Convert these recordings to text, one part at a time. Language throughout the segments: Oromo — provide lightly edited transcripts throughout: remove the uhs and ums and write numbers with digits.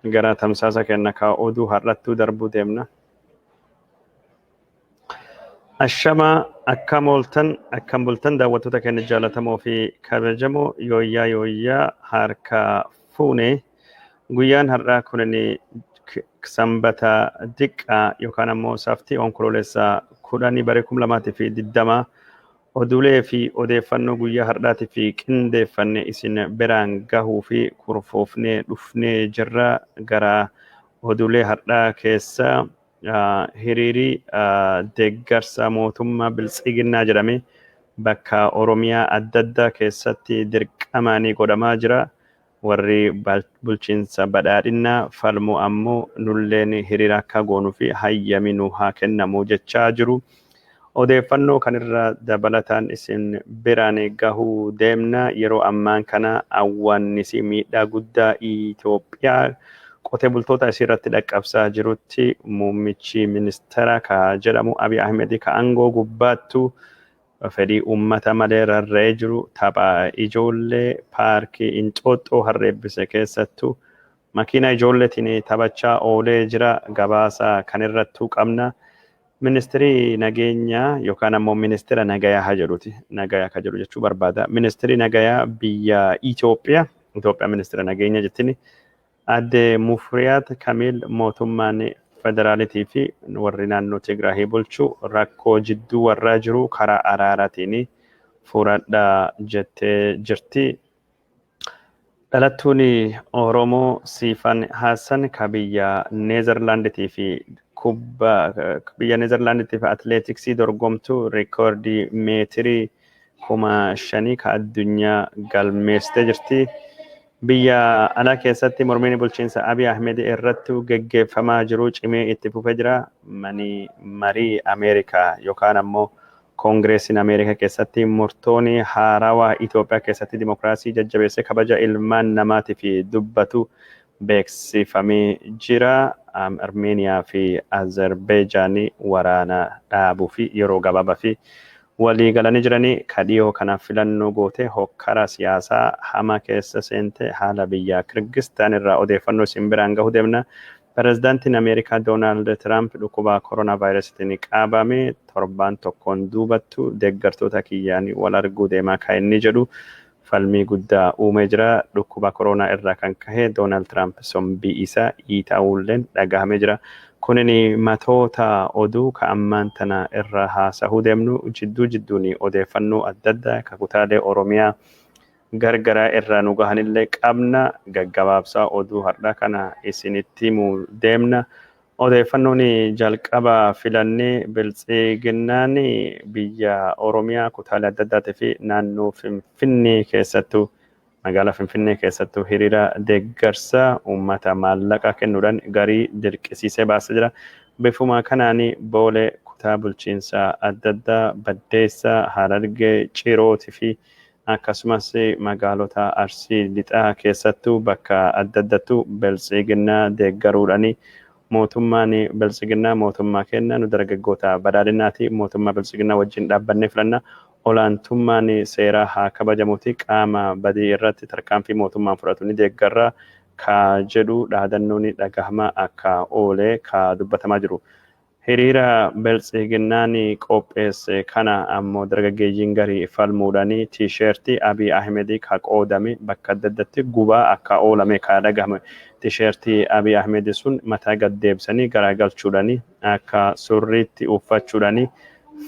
Gara tamsaasa keenya ka oduu har'attuu darbuu deemna. Ashamaa, akkam ooltan, akkam bultan, daawwattoota keenya jaallatamoo fi kabajamoo? Yooyyaa yooyyaa, harka fuune. Guyyaan har'aa kunin Sanbata diqqaa yookaan ammoo saftii Onkoloolessa 10 bara 2020. Oduulee fi odeeffannoo guyyaa har'aatii fi qindeeffanne isin biraan gahuu fi kurfoofnee dhufnee jirra. Gara oduulee har'aa keessa, hiriirii deeggarsa mootummaa Biltsiginnaa jedhame bakka Oromiyaa adda addaa keessatti dirqamaanii godhamaa jira. Warri bulchiinsa badhaadhinnaa falmu ammoo nulleen hiriira akka goonuu fi hayyami nu haa kennamu jechaa jiru. Odeeffannoo kanirra dabalataan isin biraan gahuu deemna. Yeroo ammaan kana awwaannisi miidhaa guddaa Itoophiyaa qotee bultoota isii irratti dhaqqabsaa jirutti, muummichi ministeera ka jedhamu Abiy Ahmed ka aangoo gubbaattu fedhii uummata malee rarra'ee jiru, tapha ijoollee paarkii Inxooxxoo harreebbise keessattuu makiina ijoolleetiin taphachaa oolee jira. Gabaasa kanirrattuu qabna. Ministirii nageenyaa yookaan ammoo ministeera nagayaa haa jedhuti. Nagayaa ka jedhu jechuu barbaada. Ministirii nagayaa biyya Itoophiyaa, Itoophiyaa ministeera nageenyaa jettini. Aadde Mufriyaat Kamiil mootummaan federaalitii fi warri naannoo Tigraahii bulchu rakkoo jidduu warraa jiru karaa araaraatiin furadhaa jettee jirti. Dhalattuun Oromoo Siifan Haassan ka biyya Neezerlaanditii fi kubbaa biyya Neezerlaanditii fi atileetiksii dorgomtu reekoordii meetirii 5000 ka addunyaa galmeessitee jirti. Biyya alaa keessatti mormiin bulchiinsa Abiy Ahmed irratti geggeeffamaa jiru cimee itti fufee jira. Mani marii Ameerikaa yookaan ammoo Koongireesiin Ameerikaa keessatti murtoon haarawaa Itoophiyaa keessatti dimokiraasii jajjabeessee kabaja ilmaan namaatiif dubbatu beeksifamee jira. Armeeniyaa fi Azerbeejaan waraana dhaabuu fi yeroo gabaabaa fi walii galanii jiranii. Ka dhiyoo kanaaf filannoo goote hokkara siyaasaa hamaa keessa seente, haala biyya Kirgistaan irraa odeeffannoo isin biraan gahuu deemna. Pireezidaantiin Ameerikaa Doonaald Tiraamp dhukkuba koronaa vaayirasiitiin qabame, torbaan tokkoon duubattu deeggartoota kiyyaan wal arguu deemaa kan inni jedhu falmii guddaa uumee jira. Dhukkuba koronaa irraa kan kahe Doonaald Tiraamp sombii isaa dhiita'uulleen dhagahamee jira. Kunin matoota oduu ka ammaan tana irra haasahuu deemnu. Jidduu jidduun odeeffannoo adda addaa ka kutaalee Oromiyaa gargaraa irraa nu gahanillee qabna. Gaggabaabsaa oduu har'a kana isinitti himuu deemna. Odeeffannoon jalqaba filannee, Biltsiginnaan biyya Oromiyaa kutaalee adda addaatii fi naannoo Finfinnee keessattuu, magaalaa Finfinnee keessattuu hiriira deeggarsa uummata maallaqa kennuudhaan garii dirqisiisee baasee jira. Bifuma kanaan Boolee, kutaa bulchiinsa adda addaa, Baddeessaa, Harargee, Cirootii fi akkasumas magaalota Arsii Lixaa keessattuu bakka adda addattuu Biltsiginnaa deeggaruudhaan, mootummaan Biltsiginnaa mootummaa kenna, nu dargaggoota badhaadhinaati, mootummaa Biltsiginnaa wajjin dhaabbannee filanna, olaantummaan seeraa haa kabajamuuti, qaama badii irratti tarkaanfii mootummaan fudhatu ni deeggarra ka jedhu dhaadannoon dhagahama akka oolee ka dubbatamaa jiru. Hiriira Biltsiginnaan qopheesse kana ammoo dargaggeeyyiin garii falmuudhaan tiisheertii Abiy Ahmed ka qoodame bakka adda addaatti gubaa akka oolame ka dhagahame. Tiisheertii Abiy Ahmed sun mataa gad deebisanii garagalchuudhaan akka surriitti uffachuudhaan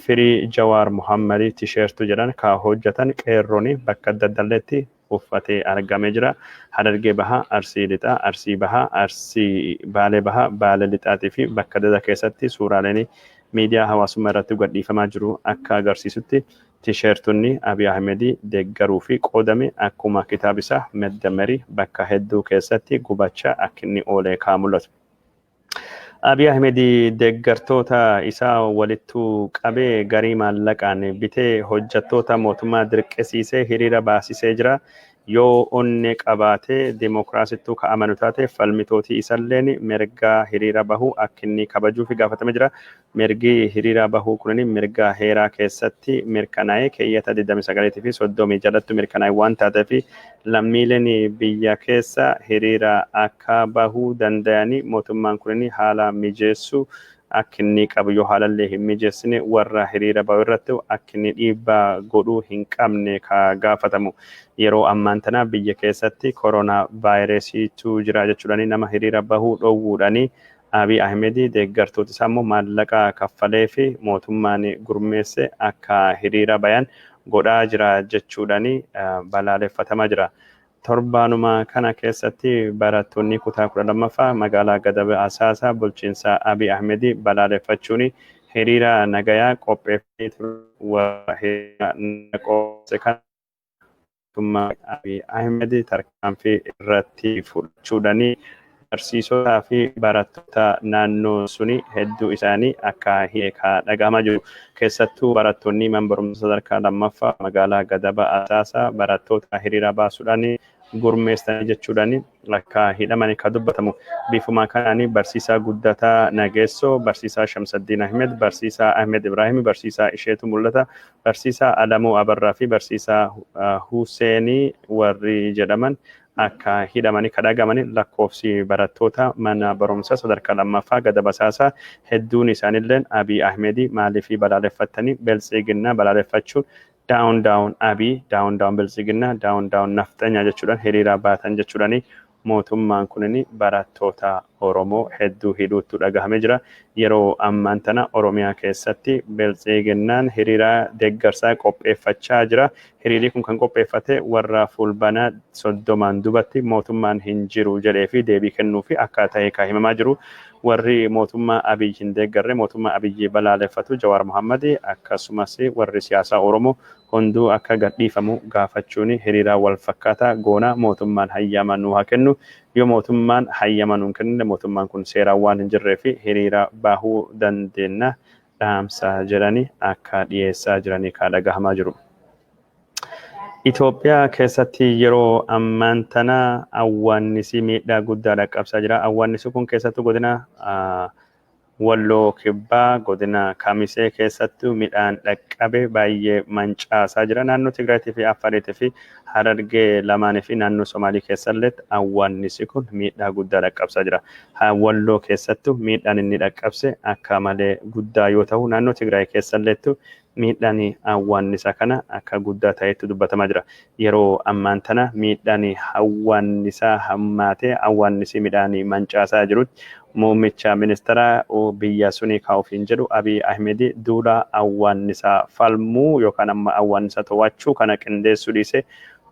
"Free Jawaar Muhammad tiisheertuu" jedhan ka hojjetan qeerroon bakka adda addalleetti uffatee argamee jira. Harargee Bahaa, Arsii Lixaa, Arsii Bahaa, Arsii Baalee Bahaa, Baalee Lixaatii fi bakka adda addaa keessatti suuraaleen miidiyaa hawaasummaa irratti gadhiifamaa jiru akka agarsiisutti, tiisheertonni Abiy Ahmed deeggaruu fi qoodame akkuma kitaaba isaa Meddemerii bakka hedduu keessatti gubachaa akka inni oolee kaa mul'atu. Abiy Ahmed deeggartoota isaa walittu qabee, garii maallaqaan bitee, hojjettoota mootummaa dirqisiisee hiriira baasisee jira. Yoo onnee qabaatee dimokiraasittuu ka amanu taate, falmitootii isalleen mirga hiriira bahuu akka inni kabajuuf gaafatame jira. Mirgi hiriira bahuu kunin mirga heeraa keessatti mirkanaa'ee keeyyata 29 fi 30 jalatti mirkanaa'e waan taateef, lammiileen biyya keessa hiriira akka bahuu danda'anii mootummaan kunin haala mijeessuu akka inni qabu, yoo haalallee hin mijeessine warra hiriira bahu irratti akka inni dhiibbaa godhuu hin qabne ka gaafatamu. Yeroo ammaan tana biyya keessatti koronaa vaayirasiitu jira jechuudhaani nama hiriira bahuu dhoowwuudhaani, Abiy Ahmed deeggartoota isaa immoo maallaqa kaffalee fi mootummaan gurmeesse akka hiriira bayan godhaa jira jechuudhaani balaaleffatamaa jira. Torbaanuma kana keessatti barattoonni kutaa 12ffaa magaalaa Gadab Asaasaa bulchiinsa Abiy Ahmed balaaleffachuun hiriira nagayaa qopheeffanii turan. Hiriira qopheesse kana mootummaa Abiy Ahmed tarkaanfii irratti fudhachuudhaani barsiisotaa fi barattoota naannoo suni hedduu isaanii akka hiikaa dhagahamaa jiru. Keessattuu barattoonni mana barumsa sadarkaa lammaffaa magaalaa Gadaba Asaasaa barattoota hiriira baasuudhaan gurmeessanii jechuudhaan akka hidhaman kan dubbatamu. Bifuma kanaan barsiisaa Guddataa Nageessoo, barsiisaa Shamsaddiin Ahmed, barsiisaa Ahmed Ibrahim, barsiisaa Isheetu Mul'ata, barsiisaa Alamuu Abarraa fi barsiisaa Huseenii warri jedhaman akka hidhamanii kan dhagahamani. Lakkoofsi barattoota mana barumsaa sadarkaa lammaffaa Gadab Asaasaa hedduun isaanillee Abiy Ahmed maaliif balaaleffattanii, Biltsiginnaa balaaleffachuun "Down down Abiy, down down Biltsiginnaa, down down nafxanyaa" jechuudhaan hiriira baatan jechuudhaani mootummaan kunin barattoota Oromoo hedduu hidhuutu dhagahamee jira. Yeroo ammaan tana Oromiyaa keessatti Biltsiginnaan hiriira deeggarsaa qopheeffachaa jira. Hiriirri kun kan qopheeffate warra Fulbaana 30n dubatti mootummaan hin jiru jedhee fi deebii kennuu fi akka ta'e kan himamaa jiru. Warri mootummaa Abiy hin deeggarre, mootummaa Abiy balaaleffatu, Jawaar Mohammad akkasumas warri siyaasaa Oromoo hunduu akka gadhiifamu gaafachuun hiriira wal fakkaataa goona, mootummaan hayyama nuu haa kennu, yoo mootummaan hayyama nuu hin kennine mootummaan kun seeraan waan hin jirree fi hiriira bahuu dandeenya dhaamsa jedhanii akka dhiyeessaa jiranii kan dhagahamaa jiru. Itoophiyaa keessatti yeroo ammaan tana awwaannisi miidhaa guddaa dhaqqabsaa jira. Awwaannisi kun keessattuu godina Walloo Kibbaa, godina Kamisee keessattuu midhaan dhaqqabe baay'ee mancaasaa jira. Naannoo Tigraayitii fi Affaariitii fi Harargee lamaanii fi naannoo Somaalii keessallee awwaannisi kun miidhaa guddaa dhaqqabsaa jira. Walloo keessattuu miidhaan inni dhaqqabse akka malee guddaa yoo ta'u, naannoo Tigraay keessalleettu miidhaan awwaannisa kana akka guddaa ta'etti dubbatamaa jira. Yeroo ammaan tana miidhaan awwaannisaa hammaatee awwaannisi midhaan mancaasaa jirutti, muummicha ministeera biyya suni kan ofiin jedhu Abiy Ahmed duula awwaannisaa falmuu yookaan amma awwaannisa to'achuu kana qindeessuu dhiise,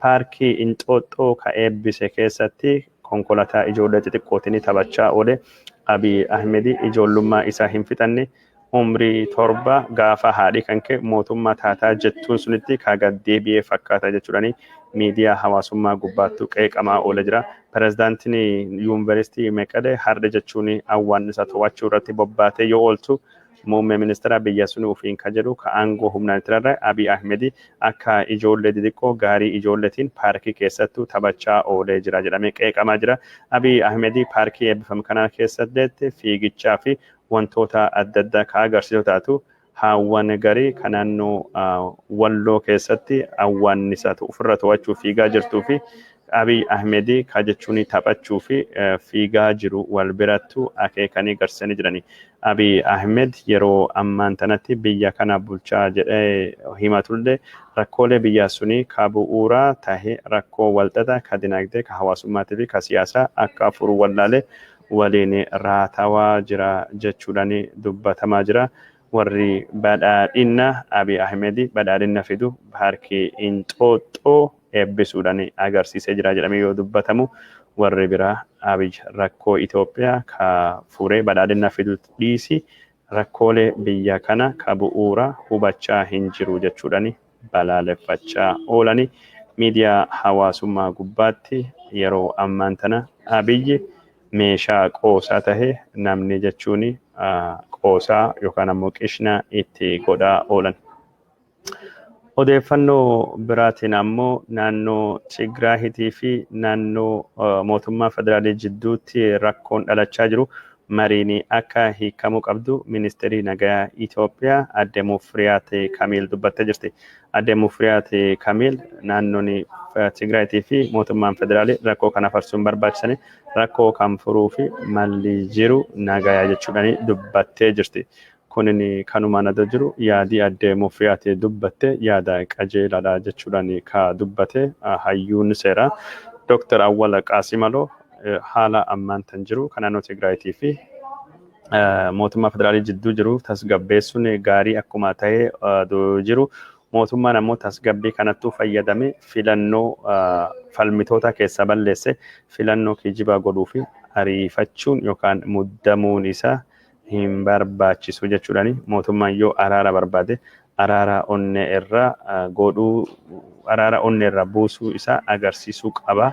paarkii Inxooxxoo ka eebbise keessatti konkolaataa ijoollee xixiqqootiin taphachaa oole. Abiy Ahmed ijoollummaa isaa hin fixanne. Umrii 7 gaafa haadhi kan kee mootummaa taataa jettuun sunitti ka gad deebi'ee fakkaata jechuudhaani miidiyaa hawaasummaa gubbaattu qeeqamaa oole jira. Pireezidaantiin Yuunivarsiitii Meqalee har'a jechuun awwaannisa to'achuu irratti bobbaatee yoo ooltu, muummee ministeera biyya sun ofiin ka jedhu, ka aangoo humnaan itti rarra'e Abiy Ahmed akka ijoollee xixiqqoo gaarii ijoolleetiin paarkii keessattuu taphachaa oolee jira jedhamee qeeqamaa jira. Abiy Ahmed paarkii eebbifame kana keessatti fiigichaa fi wantoota adda addaa ka agarsiisu taatu, haawwan garii kan naannoo Walloo keessatti awwaannisa ofirra to'achuu fiigaa jirtuu fi Abiy Ahmed ka jechuun taphachuu fi fiigaa jiru wal birattu akeekanii garsanii jirani. Abiy Ahmed yeroo ammaan tanatti biyya kana bulchaa jedhee himatullee, rakkoolee biyya sunii ka bu'uuraa tahe, rakkoo walxaxaa ka dinagdee, ka hawaasummaatii fi ka siyaasaa akka furu wallaalee waliin raatawaa jira jechuudhaan dubbatamaa jira. Warri badhaadhina Abiy Ahmed badhaadhina fidu paarkii Inxooxxoo eebbisuudhaan agarsiisee jira jedhamee yoo dubbatamu, warri biraa Abiy rakkoo Itoophiyaa ka furee badhaadhina fidu dhiisi, rakkoolee biyya kana ka bu'uura hubachaa hin jiru jechuudhaan balaaleffachaa oolani. Miidiyaa hawaasummaa gubbaatti yeroo ammaan tana Abiyyi meeshaa qoosaa tahe, namni jechuun qoosaa yookaan ammoo qishna itti godhaa oolan. Odeeffannoo biraatiin ammoo naannoo Tigraahitii fi naannoo mootummaa federaalii jidduutti rakkoon dhalachaa jiru mariin akka hiikamuu qabdu ministeerri nagaa Itoophiyaa adde Mufriyaat Kamiil dubbattee jirti. Adde Mufriyaat Kamiil naannoon Tigraahitii fi mootummaan federaalii rakkoo kana farsuun barbaachisanii rakkoo kan furuu fi malli jiru nagayaa jechuudhaan dubbattee jirti. Kunin kanumaan adda jiru yaadii adde Mufriyaat dubbatte yaada qajeelaadha jechuudhaan ka dubbate hayyuun seeraa Dr. Awwal Qaasimaloo haala ammaan tan jiru kan naannoo Tigraayitii fi mootummaa federaalii jidduu jiru tasgabbeessuun gaarii akkuma ta'e jiru mootummaan ammoo tasgabbii kanattuu fayyadame filannoo falmitoota keessaa balleesse filannoo kijibaa godhuu fi ariifachuun yookaan muddamuun isaa hin barbaachisu jechuudhaani mootummaan yoo araara barbaade araara onnee irraa godhuu, araara onnee irraa buusuu isaa agarsiisuu qaba.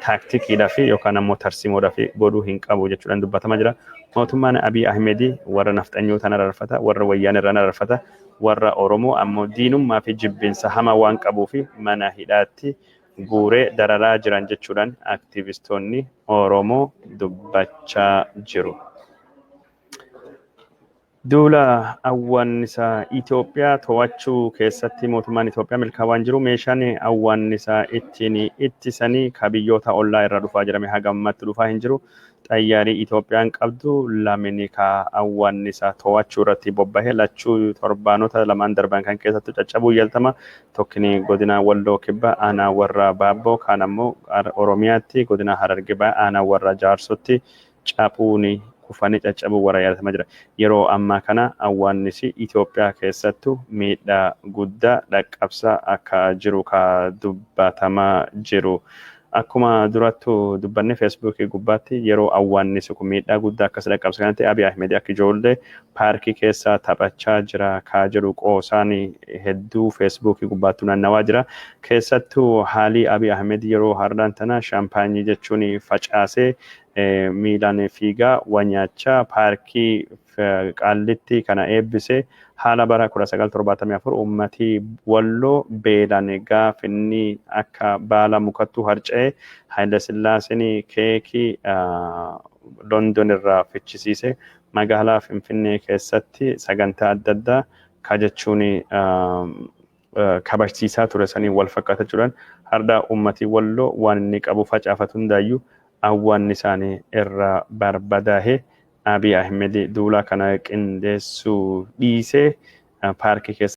Taaktikiidhaa fi yookaan ammoo tarsiimoodhaa fi godhuu hin qabu jechuudhaan dubbatamaa jira. Mootummaan Abiy Ahmed warra nafxanyootaan araarfata, warra wayyaan irraan araarfata, warra Oromoo ammoo diinummaa fi jibbinsa hamaa waan qabuu fi mana hidhaatti guuree dararaa jiran jechuudhaan aktiivistoonni Oromoo dubbachaa jiru. Duula awwaannisaa Itoophiyaa to'achuu keessatti mootummaan Itoophiyaa milkaa'aa waan jiru meeshaan awwaannisaa ittiin ittisanii ka biyyoota ollaa irraa dhufaa jirame haga ammaatti dhufaa hin jiru. Xayyaarii Itoophiyaan qabdu lamini ka awwaannisaa to'achuu irratti bobbahee lachuu torbaanota lamaan darban kan keessattuu caccabuu yaltama. Tokkini godina Walloo Kibba aanaa warra Baabboo, kaan ammoo Oromiyaatti godina Hararge Bahaa aanaa warra Jaarsotti caphuun kufanii caccabuu warra yaadatamaa jira. Yeroo ammaa kana awwaannisi Itoophiyaa keessattuu miidhaa guddaa dhaqqabsaa akka jiru ka dubbatamaa jiru. Akkuma durattu dubbanne Feesbuukii gubbaatti yeroo awwaannisi kun miidhaa guddaa akkas dhaqqabsa kanatti Abiy Ahmed akka ijoollee paarkii keessa taphachaa jira kaa jedhu qoosaan hedduu Feesbuukii gubbaattu naannawaa jira. Keessattuu haalii Abiy Ahmed yeroo har'aan tana shaampaanyii jechuun facaasee miilaan fiigaa wanyaachaa paarkii Qaallitti kana eebbise haala bara 1974 uummatii Walloo beelaan gaafinni akka baala mukattuu harca'e Haayile Sillaaseen keekii London irraa fichisiise magaalaa Finfinnee keessatti sagantaa adda addaa ka jechuun kabachiisaa ture sanii wal fakkaata jechuudhaan har'a uummatii Walloo waan inni qabu facaafatu hundaayyuu awwaanni isaanii irraa barbadaa'e Abiy Ahmed duula kana qindeessuu dhiisee paarkii keessa